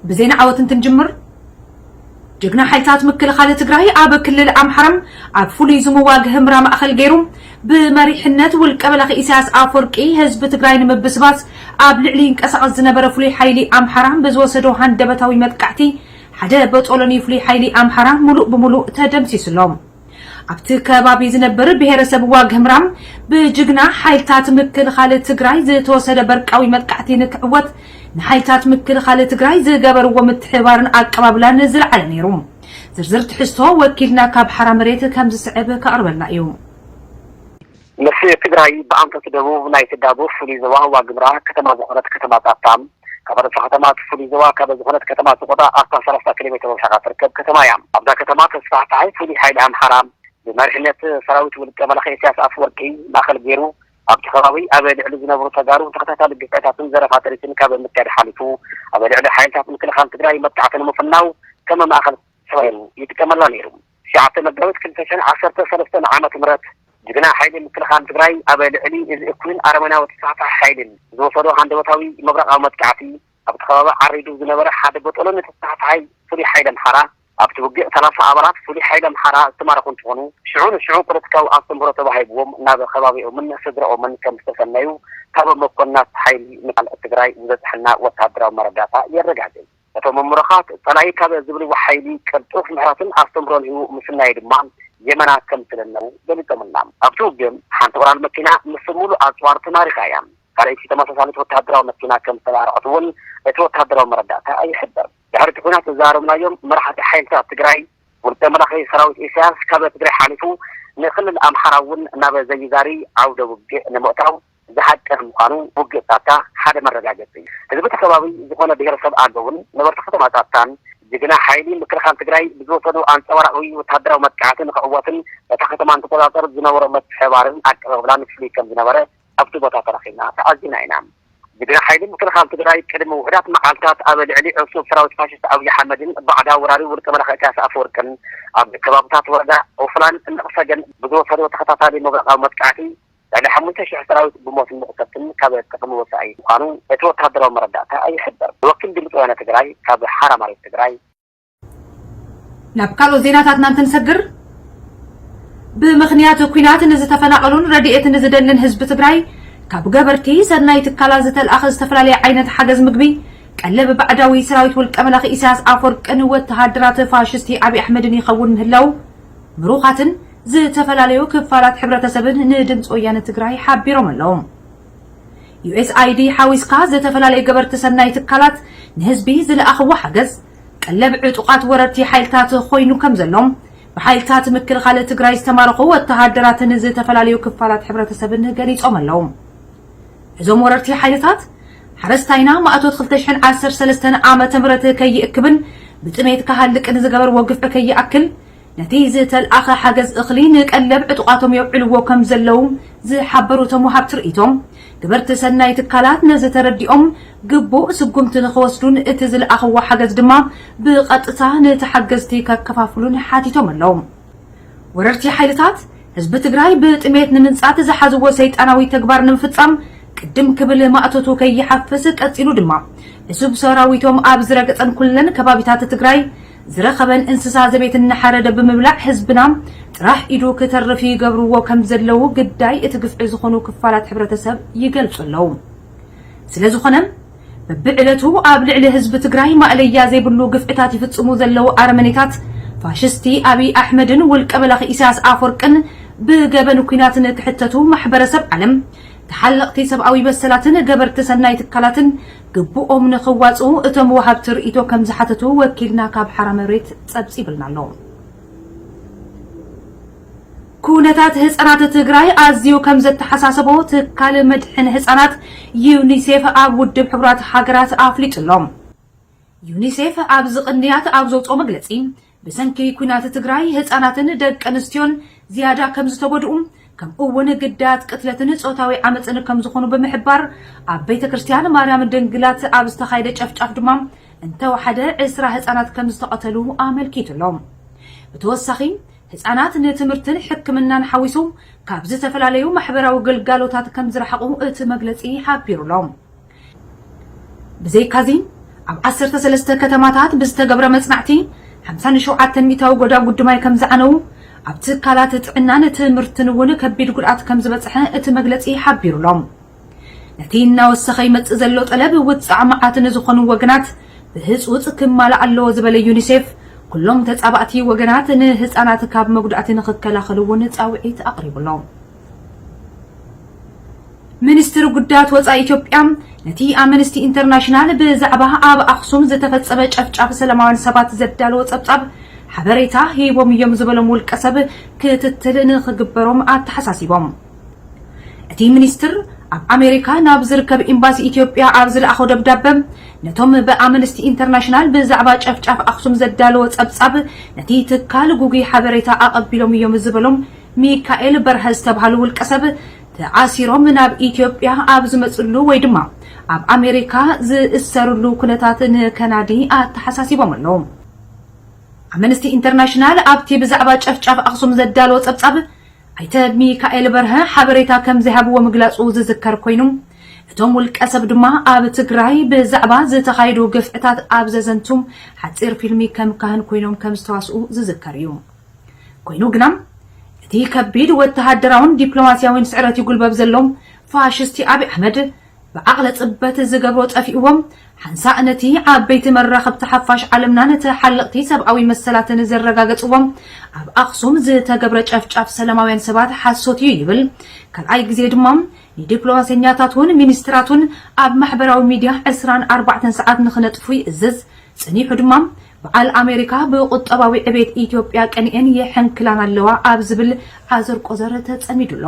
ብዜና ዓወት እንትንጅምር፣ ጅግና ሓይልታት ምክልኻል ትግራይ ኣብ ክልል ኣምሓራ ኣብ ፍሉይ ዝምዋግ ህምራ ማእኸል ገይሩ ብመሪሕነት ውልቀ መላኺ ኢሳያስ ኣፈወርቂ ህዝቢ ትግራይ ንምብስባስ ኣብ ልዕሊ ይንቀሳቐስ ዝነበረ ፍሉይ ሓይሊ ኣምሓራ ብዝወሰዶ ሃንደበታዊ መጥቃዕቲ ሓደ በጦሎኒ ፍሉይ ሓይሊ ኣምሓራ ሙሉእ ብሙሉእ ተደምሲሱሎም። ኣብቲ ከባቢ ዝነብር ብሄረሰብ ዋግ ህምራ ብጅግና ሓይልታት ምክልኻል ትግራይ ዝተወሰደ በርቃዊ መጥቃዕቲ ንክዕወት ንሓይልታት ምክልኻል ትግራይ ዝገበርዎ ምትሕባርን ኣቀባብላን ዝለዓለ ነይሩ። ዝርዝር ትሕዝቶ ወኪልና ካብ ሓራ መሬት ከም ዝስዕብ ከቕርበልና እዩ። ምስ ትግራይ ብኣንፈት ደቡብ ናይ ትዳቦ ፍሉይ ዞባ ዋግምራ ከተማ ዝኾነት ከተማ ጻፍታ ካብ ርእሰ ከተማ እቲ ፍሉይ ዞባ ካብ ዝኾነት ከተማ ሰቆጣ ኣስታት ሰላሳ ኪሎ ሜትር ርሒቓ ትርከብ ከተማ እያ። ኣብዛ ከተማ ተስፋሕፋሒ ፍሉይ ሓይሊ ኣምሓራ ብመሪሕነት ሰራዊት ውልቀ መላኺ ኢሳያስ ኣፈወርቂ ማእኸል ገይሩ ኣብቲ ከባቢ ኣብ ልዕሊ ዝነብሩ ተጋሩ ተኸታታሊ ግፍዕታትን ዘረፋ ጥሪትን ካብ ምክያድ ሓሊፉ ኣብ ልዕሊ ሓይልታት ምክልኻል ትግራይ መጥቃዕቲ ንምፍናው ከም ማእኸል ሰባይሩ ይጥቀመላ ነይሩ። ትሽዓተ መጋቢት ክልተ ሽሕን ዓሰርተ ሰለስተን ዓመተ ምህረት ጅግና ሓይሊ ምክልኻል ትግራይ ኣብ ልዕሊ እዚ እኩይን ኣረመናዊ ተስፋሕፋሒ ሓይልን ዝወሰዶ ሃንደበታዊ መብረቓዊ መጥቃዕቲ ኣብቲ ከባቢ ዓሪዱ ዝነበረ ሓደ በጦሎኒ ተስፋሕፋሒ ፍሉይ ሓይሊ ኣምሓራ ኣብቲ ውግእ ሰላሳ ኣባላት ፍሉይ ሓይሊ ኣምሓራ ዝተማረኹ እንትኾኑ ሽዑ ንሽዑ ፖለቲካዊ ኣስተምህሮ ተዋሂብዎም ናብ ከባቢኦምን ስድረኦምን ከም ዝተሰነዩ ካብ መኮንናት ሓይሊ ምክልኻል ትግራይ ዝበፅሐና ወታደራዊ መረዳእታ የረጋግፅ። እቶም ምሩኻት ፀላኢ ካብ ዝብልዎ ሓይሊ ቅልጡፍ ምሕረትን ኣስተምህሮን ሂቡ ምስናይ ድማ የመና ከም ዝለነው ገሊፆምልና። ኣብቲ ውግእ ሓንቲ ኦራል መኪና ምስ ሙሉእ ኣፅዋር ተማሪኻ እያ። ካልኣይቲ ተመሳሳሊት ወታደራዊ መኪና ከም ዝተማረኸት እውን እቲ ወታደራዊ መረዳእታ ይሕብር። ድሕሪ እቲ ኲናት ዝዛረብናዮም መራሕቲ ሓይልታት ትግራይ ውልቀ መላኺ ሰራዊት ኢሳያስ ካብ ትግራይ ሓሊፉ ንክልል ኣምሓራ እውን ናብ ዘይዛሪ ዓውደ ውግእ ንምእታው ዝሓቀነ ምዃኑ ውግእ ጻታ ሓደ መረጋገጺ እዩ። ህዝቢ እቲ ከባቢ ዝኾነ ብሄረሰብ ኣገው እውን ነበርቲ ከተማ ጻታን ጅግና ሓይሊ ምክልኻል ትግራይ ብዝወሰዶ ኣንጸባራቒ ወታደራዊ መጥቃዕቲ ንክዕወትን እታ ከተማ ንክቆጻጸር ዝነበሮ ምትሕብባርን ኣቀባብላን ፍሉይ ከም ዝነበረ ኣብቲ ቦታ ተረኺብና ተዓዚብና ኢና። ጅግና ሓይሊ ምክልኻል ትግራይ ቅድሚ ውሑዳት መዓልታት ኣብ ልዕሊ ዕሱብ ሰራዊት ፋሽስት ኣብይ ኣሕመድን ባዕዳዊ ወራሪ ውልቀ መላኺ ኢሳያስ ኣፈወርቅን ኣብ ከባብታት ወረዳ ኦፍላን ነቕሰገን ብዝወሰዶ ተኸታታሊ መብረቓዊ መጥቃዕቲ ልዕሊ ሓሙሽተ ሽሕ ሰራዊት ብሞትን መቑሰልትን ካብ ጥቕሚ ወፃኢ ምዃኑ እቲ ወታደራዊ መረዳእታ ይሕብር። ወኪል ድምፂ ወያነ ትግራይ ካብ ሓራ መሬት ትግራይ። ናብ ካልኦት ዜናታትና እንትንሰግር፣ ብምኽንያት ኲናት ንዝተፈናቐሉን ረድኤት ንዝደልን ህዝቢ ትግራይ ካብ ገበርቲ ሰናይ ትካላት ዝተልኣኸ ዝተፈላለየ ዓይነት ሓገዝ ምግቢ ቀለብ ባዕዳዊ ሰራዊት ውልቀ መላኺ ኢሳያስ ኣፈወርቅን ወተሃደራት ፋሽስቲ ኣብይ ኣሕመድን ይኸውን ምህላው ምሩኻትን ዝተፈላለዩ ክፋላት ሕብረተሰብን ንድምፂ ወያነ ትግራይ ሓቢሮም ኣለዉ። ዩ ኤስ ኣይ ዲ ሓዊስካ ዝተፈላለዩ ገበርቲ ሰናይ ትካላት ንህዝቢ ዝለኣኽዎ ሓገዝ ቀለብ ዕጡቓት ወረርቲ ሓይልታት ኮይኑ ከም ዘሎ ብሓይልታት ምክልኻል ትግራይ ዝተማረኹ ወተሃደራትን ዝተፈላለዩ ክፋላት ሕብረተሰብን ገሊጾም ኣለዉ። እዞም ወረርቲ ሓይልታት ሓረስታይና ማእቶት ክልተ ሽሕን ዓሰርተ ሰለስተን ዓመተ ምህረት ከይእክብን ብጥሜት ክሃልቅን ዝገበርዎ ግፍዒ ከይኣክል ነቲ ዝተልኣኸ ሓገዝ እኽሊ ንቀለብ ዕጡቓቶም የውዕልዎ ከም ዘለዉ ዝሓበሩ እቶም ወሃብቲ ርእይቶ፣ ግበርቲ ሰናይ ትካላት ነዚ ተረዲኦም ግቡእ ስጉምቲ ንኽወስዱን እቲ ዝለኣኽዎ ሓገዝ ድማ ብቐጥታ ንተሓገዝቲ ከከፋፍሉን ሓቲቶም ኣለዉ። ወረርቲ ሓይልታት ህዝቢ ትግራይ ብጥሜት ንምንጻት ዝሓዝዎ ሰይጣናዊ ተግባር ንምፍጻም ቅድም ክብል ማእቶቱ ከይሓፍስ ቀጺሉ ድማ ዕሱብ ሰራዊቶም ኣብ ዝረገጸን ኩለን ከባቢታት ትግራይ ዝረኸበን እንስሳ ዘቤት እናሓረደ ብምብላዕ ህዝብና ጥራሕ ኢዱ ክተርፍ ይገብርዎ ከም ዘለዉ ግዳይ እቲ ግፍዒ ዝኾኑ ክፋላት ሕብረተሰብ ይገልጹ ኣለዉ። ስለ ዝኾነ በብዕለቱ ኣብ ልዕሊ ህዝቢ ትግራይ ማእለያ ዘይብሉ ግፍዕታት ይፍጽሙ ዘለዉ ኣረመኔታት ፋሽስቲ ኣብይ ኣሕመድን ውልቀ መላኺ ኢሳያስ ኣፈወርቅን ብገበን ኲናት ንክሕተቱ ማሕበረሰብ ዓለም ተሓለቕቲ ሰብኣዊ መሰላትን ገበርቲ ሰናይ ትካላትን ግቡኦም ንኽዋፅኡ እቶም ወሃብቲ ርእይቶ ከም ዝሓተቱ ወኪልና ካብ ሓራ መሬት ፀብፂብልና ኣሎ። ኩነታት ህፃናት ትግራይ ኣዝዩ ከም ዘተሓሳሰቦ ትካል መድሕን ህፃናት ዩኒሴፍ ኣብ ውድብ ሕቡራት ሃገራት ኣፍሊጡ ኣሎ። ዩኒሴፍ ኣብዚ ቅንያት ኣብ ዘውፅኦ መግለፂ ብሰንኪ ኲናት ትግራይ ህፃናትን ደቂ ኣንስትዮን ዝያዳ ከም ዝተጎድኡ ከምኡ እውን ግዳያት ቅትለትን ፆታዊ ዓመፅን ከም ዝኾኑ ብምሕባር ኣብ ቤተ ክርስቲያን ማርያም ድንግላት ኣብ ዝተኻየደ ጨፍጫፍ ድማ እንተወሓደ ዕስራ ህፃናት ከም ዝተቐተሉ ኣመልኪቱ ኣሎ። ብተወሳኺ ህፃናት ንትምህርትን ሕክምናን ሓዊሱ ካብ ዝተፈላለዩ ማሕበራዊ ግልጋሎታት ከም ዝረሓቑ እቲ መግለፂ ሓቢሩ ኣሎ። ብዘይካዚ ኣብ ዓሰርተ ሰለስተ ከተማታት ብዝተገብረ መጽናዕቲ ሓምሳ ሸውዓተ ሚእታዊ ጎዳጉዲ ማይ ከም ዝዓነው፣ ኣብ ትካላት ጥዕናን ትምህርትን እውን ከቢድ ጉድኣት ከም ዝበጽሐ እቲ መግለጺ ሓቢሩሎም። ነቲ እናወሰኸ ይመጽእ ዘሎ ጠለብ ውጻዕ መዓት ንዝኾኑ ወገናት ብህጹጽ ክማላእ ኣለዎ ዝበለ ዩኒሴፍ፣ ኩሎም ተጻባእቲ ወገናት ንህጻናት ካብ መጉዳእቲ ንኽከላኸሉ እውን ጻውዒት ኣቕሪቡሎም። ሚኒስትሪ ጉዳያት ወጻኢ ኢትዮጵያ ነቲ ኣምነስቲ ኢንተርናሽናል ብዛዕባ ኣብ ኣኽሱም ዝተፈጸመ ጨፍጫፍ ሰላማውያን ሰባት ዘዳለዎ ጸብጻብ ሓበሬታ ሂቦም እዮም ዝበሎም ውልቀ ሰብ ክትትል ንኽግበሮም ኣተሓሳሲቦም። እቲ ሚኒስትር ኣብ ኣሜሪካ ናብ ዝርከብ ኤምባሲ ኢትዮጵያ ኣብ ዝለኣኾ ደብዳበ፣ ነቶም ብኣምነስቲ ኢንተርናሽናል ብዛዕባ ጨፍጫፍ ኣኽሱም ዘዳለዎ ጸብጻብ ነቲ ትካል ጉጉይ ሓበሬታ ኣቐቢሎም እዮም ዝበሎም ሚካኤል በርሀ ዝተባሃሉ ውልቀ ሰብ፣ ተኣሲሮም ናብ ኢትዮጵያ ኣብ ዝመጽሉ ወይ ድማ ኣብ ኣሜሪካ ዝእሰሩሉ ኩነታት ንከናዲ ኣተሓሳሲቦም ኣለዉ። ኣምነስቲ ኢንተርናሽናል ኣብቲ ብዛዕባ ጨፍጫፍ ኣኽሱም ዘዳለዎ ጸብጻብ፣ ኣይተ ሚካኤል በርሀ ሓበሬታ ከም ዘይሃብዎ ምግላጹ ዝዝከር ኮይኑ፣ እቶም ውልቀ ሰብ ድማ ኣብ ትግራይ ብዛዕባ ዝተኻየዱ ግፍዕታት ኣብ ዘዘንቱ ሓጺር ፊልሚ ከም ካህን ኮይኖም ከም ዝተዋስኡ ዝዝከር እዩ። ኮይኑ ግና፣ እቲ ከቢድ ወተሃደራውን ዲፕሎማስያውን ስዕረት ይጉልበብ ዘሎ ፋሽስቲ ኣብይ ኣሕመድ፣ ብዓቕለ ጽበት ዝገብሮ ጠፊእዎም፣ ሓንሳእ ነቲ ዓበይቲ መራኸብቲ ሓፋሽ ዓለምናን ተሓለቕቲ ሰብኣዊ መሰላትን ዘረጋገጽዎም ኣብ ኣኽሱም ዝተገብረ ጨፍጫፍ ሰላማውያን ሰባት ሓሶት እዩ ይብል። ካልኣይ ግዜ ድማ ንዲፕሎማሰኛታቱን ሚኒስትራቱን ኣብ ማሕበራዊ ሚድያ ዕስራን ኣርባዕተን ሰዓት ንኽነጥፉ ይእዝዝ። ጽኒሑ ድማ በዓል ኣሜሪካ ብቁጠባዊ ዕቤት ኢትዮጵያ ቀኒኤን የሐንክላን ኣለዋ ኣብ ዝብል ዓዘር ቆዘር ተጸሚዱ ኣሎ።